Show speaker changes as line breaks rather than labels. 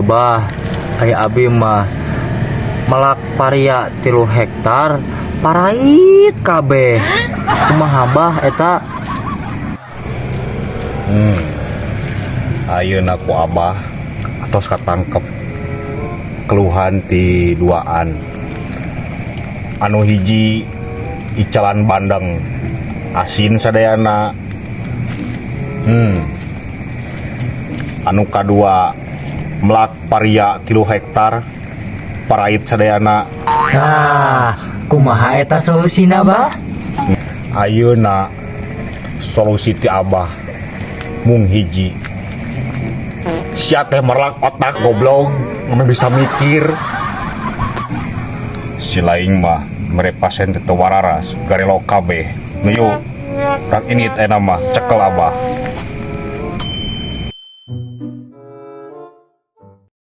Bah, aya abi mah melak paria 3 hektar parait kabeh. Kumaha, Bah, eta?
Ayeuna ku Abah atos katangkep keluhan ti duaan. Anu hiji, icalan bandeng asin sadayana. Anu kadua, melak paria 3 hektar parait sadayana.
Nah, kumaha eta solusina, Bah?
Ayeuna solusi ti Abah mung hiji. Sia teh melak otak, goblok, nggak bisa mikir. Si lain mah mere pasien teu wararas, garelo kabeh. Nu yuk, rak ini teh nama cekel Abah.